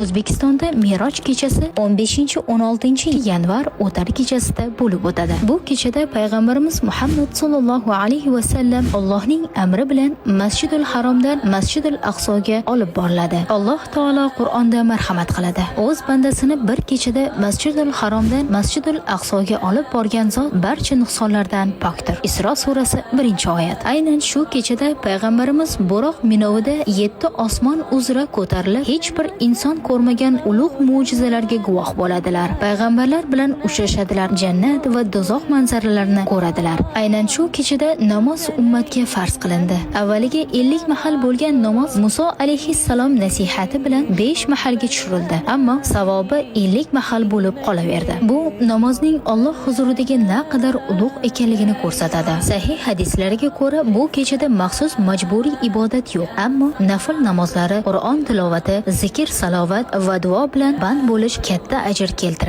O'zbekistonda Meroj kechasi 15-16 yanvar o'tar kechasida bo'lib o'tadi. Bu kechada payg'ambarimiz Muhammad sollallohu alayhi va sallam Allohning amri bilan Masjidul Haromdan Masjidul Aqsoga olib boriladi. Alloh taolo Qur'onda marhamat qiladi. O'z bandasini bir kechada Masjidul Haromdan Masjidul Aqsoga olib borgan zot barcha nuqsonlardan pokdir. Isro surasi 1-oyat. Aynan shu kechada payg'ambarimiz Buroq minovida yetti osmon uzra ko'tarilib, hech bir inson ko'rmagan ulug' mo'jizalarga guvoh bo'ladilar. Payg'ambarlar bilan uchrashadilar, jannat va dozoq manzaralarini ko'radilar. Aynan shu kechada namoz ummatga farz qilindi. Avvaliga 50 mahal bo'lgan namoz Muso alayhissalom nasihati bilan 5 mahalga tushirildi, ammo savobi 50 mahal bo'lib qolaverdi. Bu namozning Alloh huzuridagi naqadar ulug' ekanligini ko'rsatadi. Sahih hadislarga ko'ra, bu kechada maxsus majburiy ibodat yo'q, ammo nafl namozlari, Qur'on tilovati, zikr, salovat va duo bilan band bo'lish katta ajr keltiradi.